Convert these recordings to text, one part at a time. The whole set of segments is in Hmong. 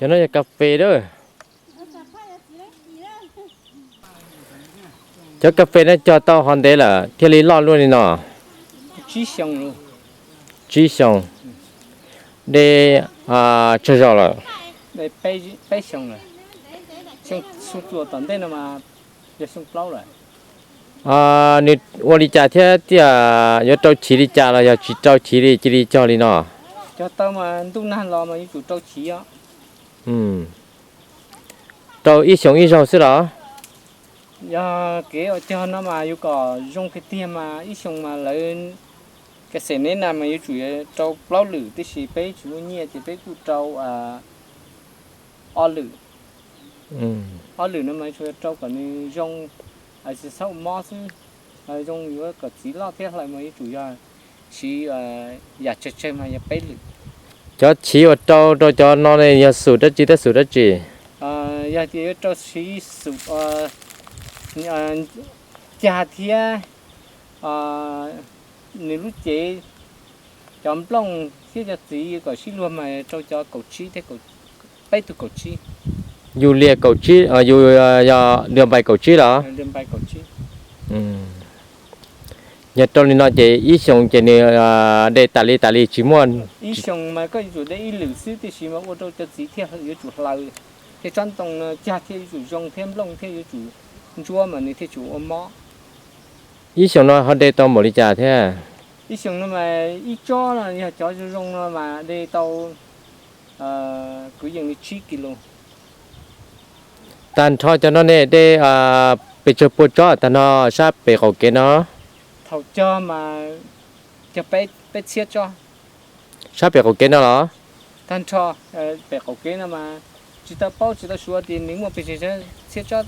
Cov no yog kas fes lawm. Cov kas fes no cog tau hov ntev lawm thiaj li loj luaj li no? Tsib xyoo, de tsawg zaus lawm? Xyoo txuas tom ntej no mas yog xyoo plaub lawm. Nws ua li cas thiab tias yuav rau chiv li cas los yog tsis rau chiv li cia li cog li no? Cog tau mas ntuj nag los mas yuav tsum rau chiv os. Rau ib xyoos ib zaug xwb los? Yog kev ua cog no mas yuav kom zoo kiag tiag mas ib xyoos mas lawv kas fes neb na mas yuav tsum rau plaub lwm, tiam sis peb tsis muaj nyiaj ces peb kuj rau ob lwm. Ob lwm no mas tsuas rau kom nws zoo, tsis txhob ua mob xwb. Zoo yuav kom txiv loj thiab hlaws mas yuav tsum yog siv yam tsawg tsawg mas yog peb lwm. Cov chiv uas rau rau cov no ne yog xum dab tsi thiab xum dab tsi? Yog tias yuav rau siv xum cag thiab nws lub cev, cov nplooj thiab cov txiv kom sib luag mas rau cov kaum tsib thiab peb tug kaum tsib. Yus lias kaum tsib, yus yog dua npais kaum tsib los? Yog rau li no ces ib xyoos ces nws de tas li tas li tsis muaj. Ib xyoos mas koj yuav tsum de ib lwm xwb, tiam sis mas ua rau cov txiv thiaj yuav tsum hlaws, thiab tsob ntoo no cag thiaj yuav tsum zoo thiab nplooj thiaj yuav tsum ntsuab mas nws thiaj tsis ua mob. Ib xyoos no ho de tau npaum li cas thiab? Ib xyoos no mas ib tsob no yog cov zoo zoo no mas de tau kwv yees li tsib kis lus. Tag nrho cov no ne de pes tsawg pua tsob tag nrho sab pem qaum kev no? Thaum cog mas cog peb txhiab tsob. Sab pem qaum kev no los? Tag nrho pem qaum kev no mas tsis tau paub tsis tau suav tias nws muaj pes tsawg txhiab tsob,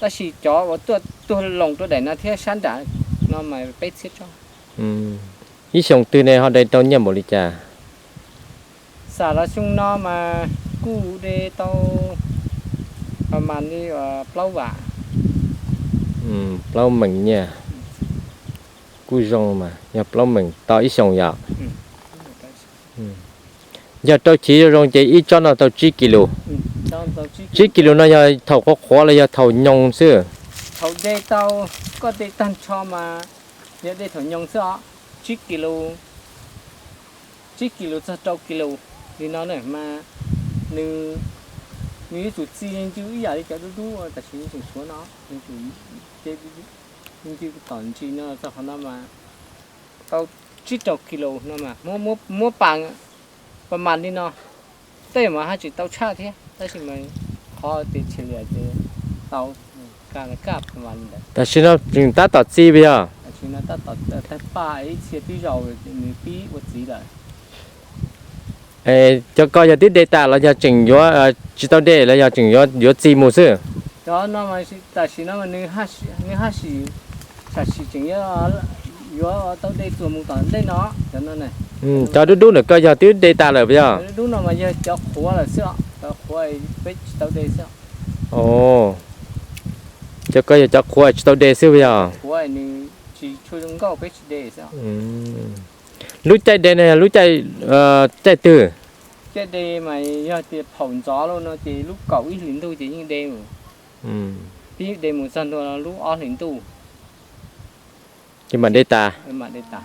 tab sis cov uas tuaj tuag loos rau daim no thiab sab nram no mas peb txhiab tsob. Ib xyoos twg ne ho de tau nyiaj npaum li cas? Xam los xyoo no mas kuj de tau pas mas li plaub vam. Plaub meem nyiaj. Kuj zoo mas yog plaub meem tau ib xyoos yom. Yog rau chiv zoo zoo ces ib tsob no tau tsib kis lus. Tsib kis lus no yog thaum qhuav qhuav los yog thaum nyoos xwb? Thaum de tau, koj de tag nrho mas yog de thaum nyoos xwb os, tsib kis lus, tsib kis lus txog rau kis lus li no na mas nws, nws yuav tsum txi ncw ib yam li cov dub dub tam sim tseem tshuav no, nws tsum ncw tom ntsis no txog qhov no mas tau tsib rau kis lus no mas muab pas mas li no. Tej zaum mas haj tseem tau tshaj thiab tab sis mas qhov tias tshaj liam ces tau kaj kaj pas mas li ntawd. Tam sim no tseem tab tom txi puas yog? Tam sim no tab tom tawg paj ib txhia twb zaus nws pib ua txiv lawm. Cov ko yog twb de tas los yog tseem yuav, tsis tau de los yog tseem yuav txi mus xwb? Cov no mas tam sim no nws haj sim, tam sim tseem yuav tau de txuas mus tom ntej no, cov no. Cov dub dub ntawm ko yog twb de tas lawm puas yog? Dub no mas yog cov qhuav lawm xwb, cov qhuav peb tsis tau de xwb. Cov ko yog cov qhuav tsis tau de xwb puas yog? Qhuav nws tsis tshua zoo nkauj peb tsis de xwb. Lub caij de no yog lub caij, caij twg? Caij de mas yog tias phaum ntxov los no ces lub kaum ib hlis ntuj ces yeej de mus, pib de mus txog ntua lub ob hlis ntuj. Ces mam de tas. Mam de tas.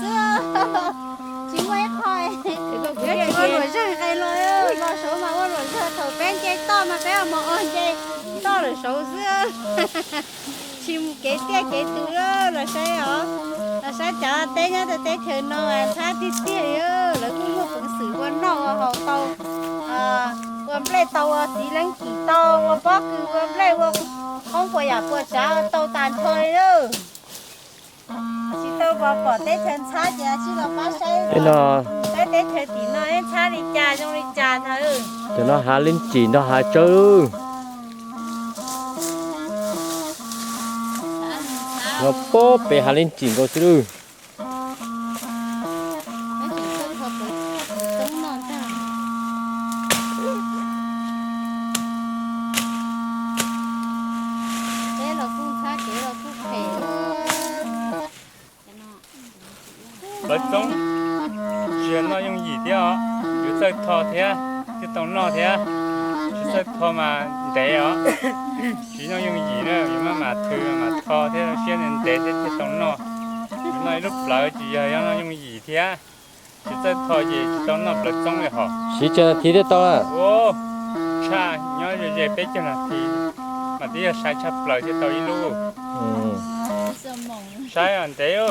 xwb. Tsis muaj ib qho, tsis ua luam zeeg qe los, los saud mas ua luam zeeg. Thaum peb nce toj mas peb ua mos os nce toj lawm saud xwb. Tsis mus kev tiaj kev tus los saib os. Los saib cov teb nyob rau teb chaws no ntxhab tiag tiag li. Lawv kuj muaj peev xwm ua noj ua haus tau, ua nplej tau, ua txiv leeb kim tau, ua pob kws ua nplej ua qoob puas yam puas tsav tau tas nrho li lawm. Tsis tau pom teb chaws ntxhab ces tsis los pab saib no, saib teb chaws tim no ntxhab li cas zoo li cas ntag. Cov no hav leej tsim nrog hav tsawb. No pob pem hav leej tsim nkaus xwb lawm. Plawv txoob tsis yog noj yooj yim thiab os. Yuav txawj tho thiab thiaj tau noj thiab. Tsis txawj tho mas ntev os. Tsis noj yooj yim na, yuav maj mam thw mam tho thiab siab ntev thiab thiaj tau noj. Yuav noj ib lub plawv tsis yog noj yooj yim thiab. Tsis txawj tho ces tsis tau noj plawv txoob li hos. Siv tsawg nas this thiaj tau na? Tshaj nyob ze ze peb caug nas this mas twb yog sai tshaj plaws thiaj tau ib lub. Saib ntev.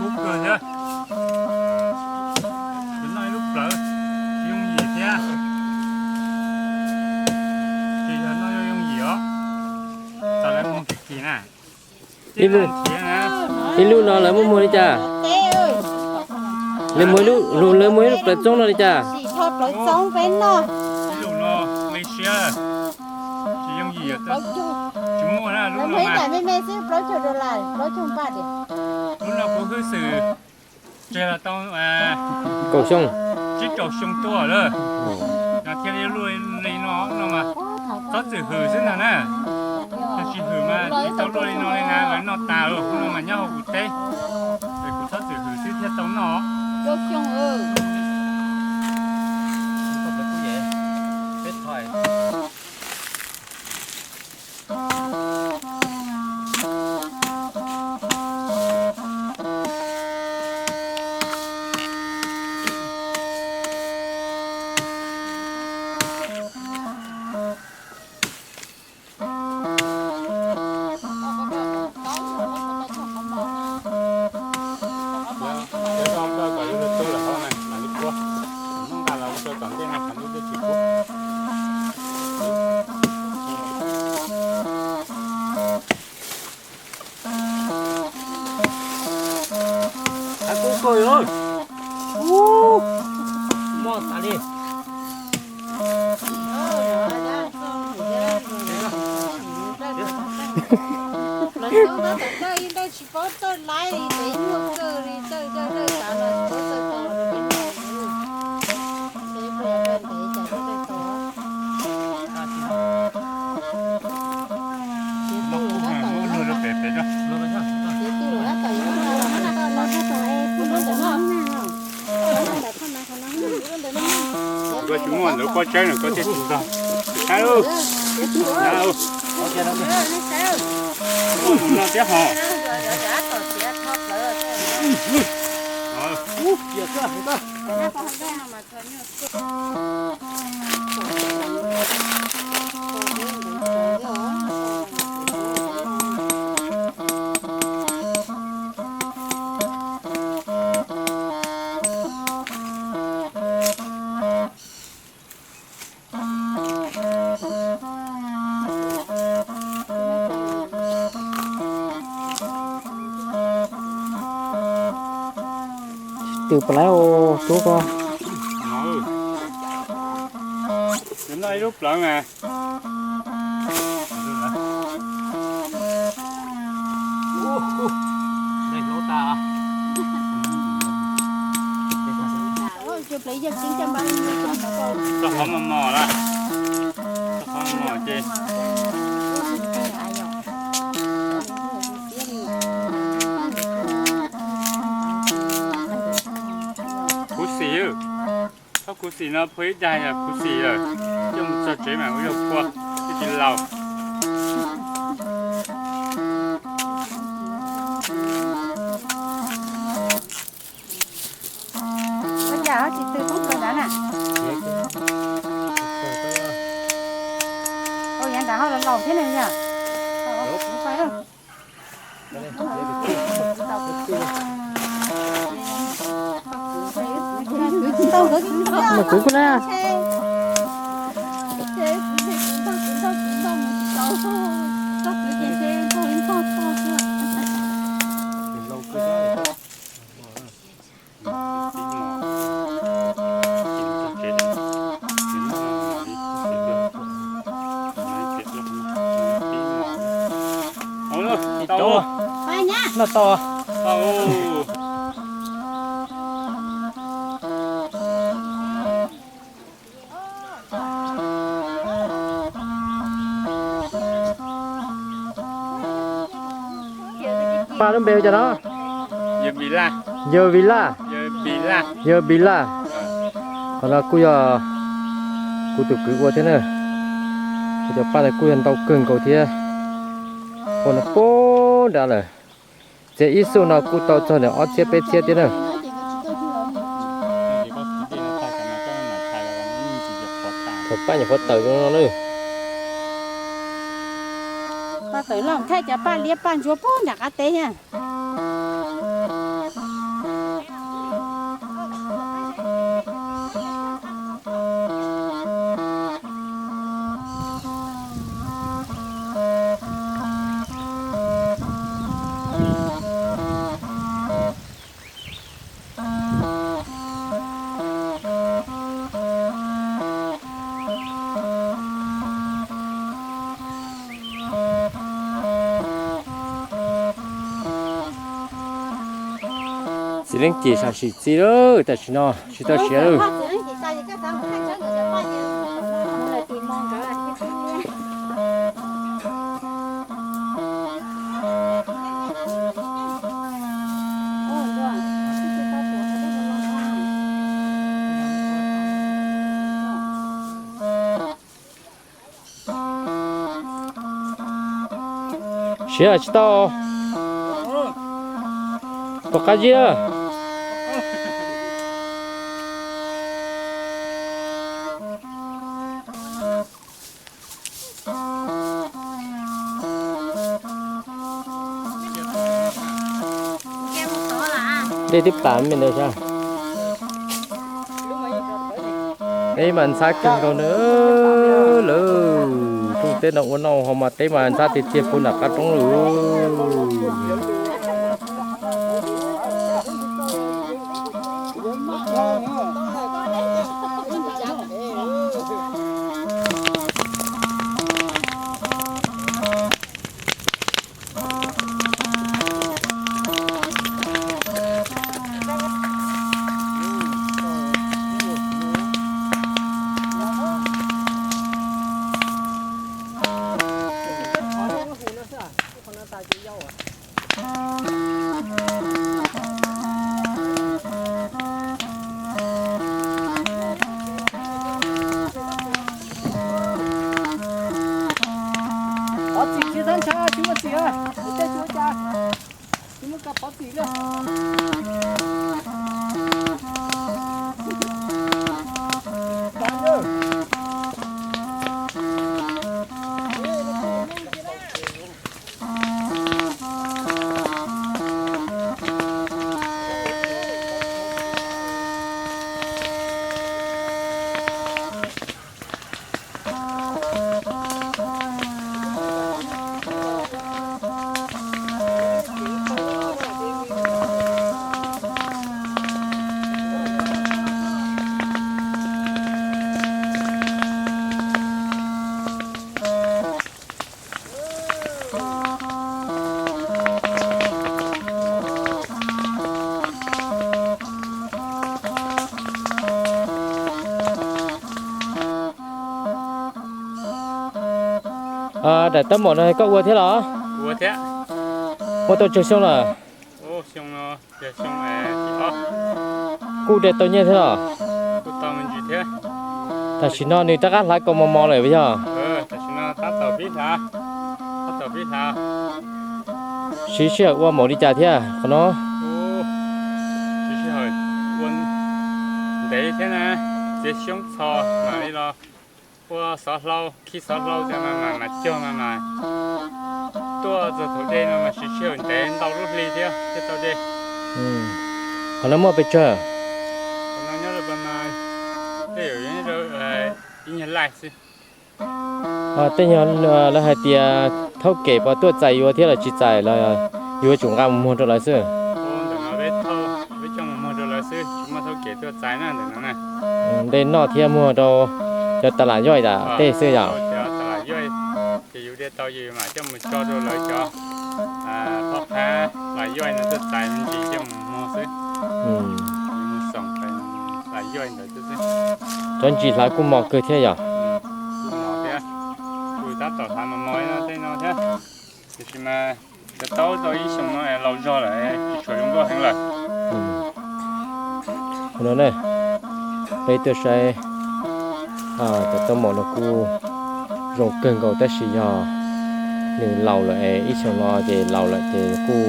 Kub kawg thiab. Yuav noj ib lub plawv yooj yim thiab. Tsis yog noj yooj yim os. Txawm lawv muag kim kim na. Ib lub, ib lub no lawv muaj muag li cas? Lawv muag ib lub, lawv muag ib lub plawv txoob no li cas? Ib lub no me siab. Tsis yooj yim, tsis muaj na lub no mas. Plaub caug dollar, plaub caug npaj tias. Lub no kuv hwj xwm tseg los tau kaum xyoo, tsib rau xyoo tuaj lawm. Yog thiaj li luaj li no no mas txhob txwm hwm xwb ntag na. Yog tsis hwm mas tsis tau luaj li no li na, lawv noj tas lawm, lub no mas nyob hauv kuv teb. Es kuv txhob txwm hwm xwb thiaj tau noj. Qab kub kawg li. Muaj tas li. Lawv tub tab tom tawj ib ntawj tsis paub tawj laib li, peb nyuag kawg li, tawj tawj tawj tas los tsis paub tawj tau li peb nyuag. Peb peb tawj ntev cas tawj tau. Ces twb lawm tab tom yuav, ces twb lawm tab tom yuav, Koj tsis muaj ntawd koj saib no koj thiaj tsis txog. Saib lauj. No thiab hos. Twb pom lawm os tub ko. Noj ib lub plawv mas. Txoj qhov mos mos lawm. Txoj qhov mos mos ces khuv xim. Txhob khuv xim no, phua ib daig yog khuv xim lawm. Coj mus txog tsev mas ua yog phua, thiaj tsis laus. Ua cas tsis tw poob kawg ntawd na? Ua yav nrad ho los laus thiab ne yog? Mas kwv kuj na. Noj tau. Paj lub npe hu cas no? Yawg Vim Laj. Yawg Vim Laj. Yawg Vim Laj. Qhov no kuj yog kuv tus kwv ua thiab na. Kuv cov paj ntawd kuj yog ntau kawg nkaus thiab. Ua no puag nrad lawm. Txiav ib xuj no kuj tau txog ntawm ob txhiab peb txhiab thiab na. Thaum paj nyuam qhuav tawm no na. Paj tawm loj thaij cov paj liab paj ntsuab puag nram qab teb thiab. Txiv Leej Cis sam sim txi lawm, tam sim no tsis tau siav lawm. Siav tsis tau. Puas qab zib? Dej twb pam me ntawd sas. Peb mas ntxhab kawg nkaus na lawm. Rooj teb no ua noj ua haus mas teb mas ntxhab tiag tiag puv nram qab roob lawm. Qhov txim tsis txhob ntshaw, tsis muaj txim, tej tsis ua cas, tsis muaj kas pov txim li. Daim tab maum no koj ua thiab los? Ua tau tsawg xyoo lawm? Kuj de tau nyiaj thiab los? Tam sim no nws rov qab hlav kaus mos mos lawm yog? Siv sij hawm ua npaum li cas thiab qhov no? Siv sij hawm ua ntev thiab na, txiav xyoob txhos mam li los ua xov hlau, khi xov hlau tas mas mam cog mas mas tuaj txog thaum dej no mas siv sij hawm ntev ntau lub hli thiab thiaj tau dej. Qhov no muaj pes tsawg? Qhov no nyob rau pas mas tej zaum ib nyuag laij xwb. Tej nyuag lawv hais tias thaub kem puas tuaj txais yuav thiab los tsis txais los yuav tsum nqa mus muag rau lawv xwb? Ntawm no peb thauj, peb coj mus muag rau lawv xwb, tsis muaj thaub kem tuaj txais na ntawm no na. De noj thiab muag rau cov tas lam yoij tas tej xwb yom? Cov tas lam yoij, ces yus de tau yus mam coj mus tso rau lawv cov phob phab lam yoij no tuaj txais me ntsis coj mus muag xwb. Mus xoom lam yoij ntawd xwb. Cov ntsis hlav kuj mos kawg thiab yom? Kuj mos thiab, kuj tab tom hlav mos mos no tej no thiab. Tiam sis mas cov taub tau ib xyoos no laus zog lawm, tsis tshua zoo nkauj heev lawm. No ne, peb tuaj saib cov taub maum no kuj zoo kawg nkaus tab sis yog nws laus lawm es ib xyoos no ces laus lawm ces kuj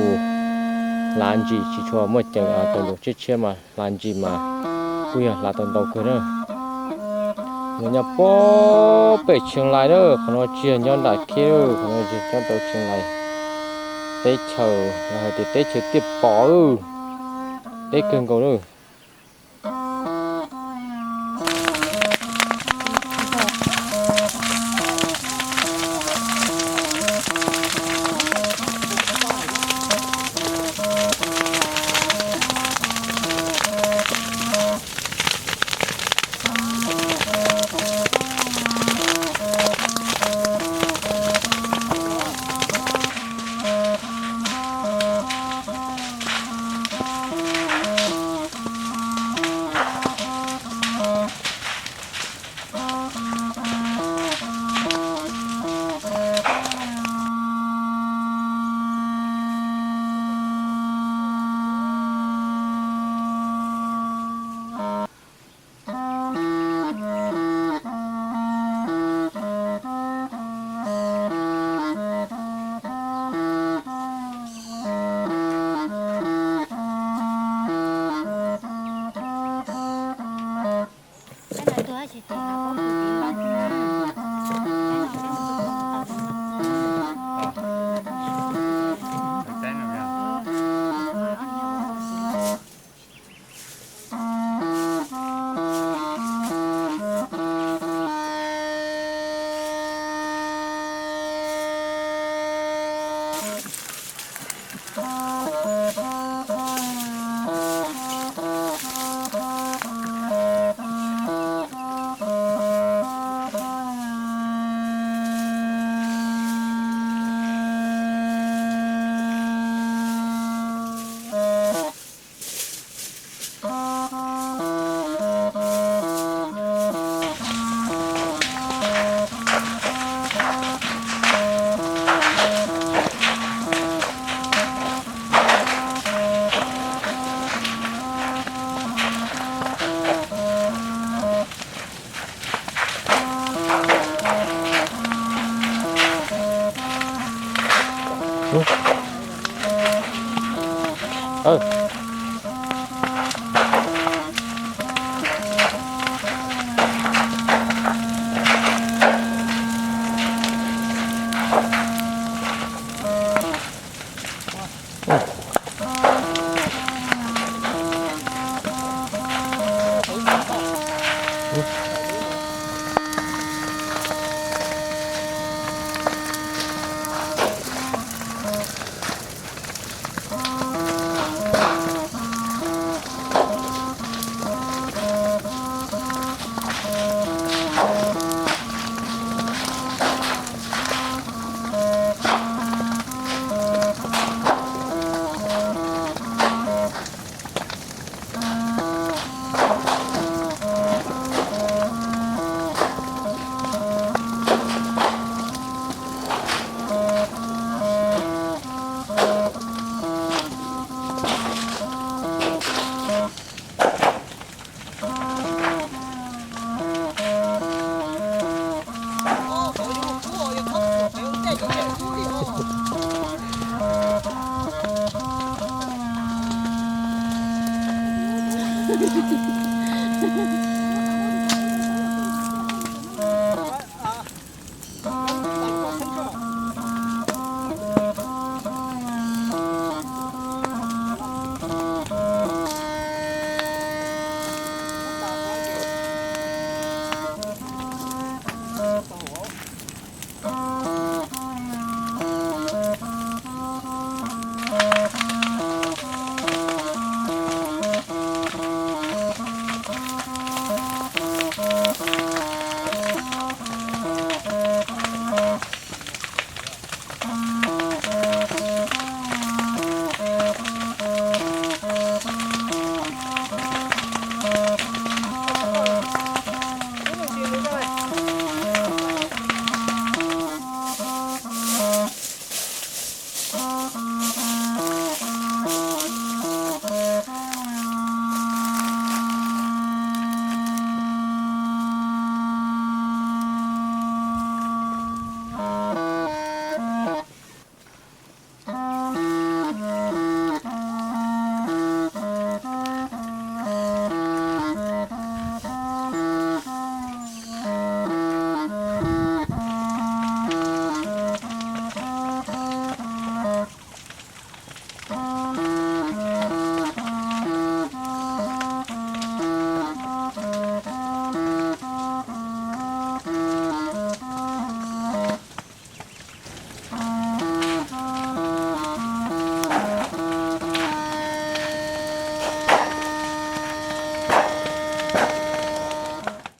hlav ntsis tsis tshua muaj ceem, tus nus tshiab tshiab mas hlav ntsis mas kuj yog hlav tau ntau kawg na. No nyob puag pem Tsheej Lais na, qhov no tsis yog nyob nram khib, qhov no nyob rau Tsheej Lais teb chaws, los hais tias teb chaws Tiaj Pom, deb kawg nkaus na.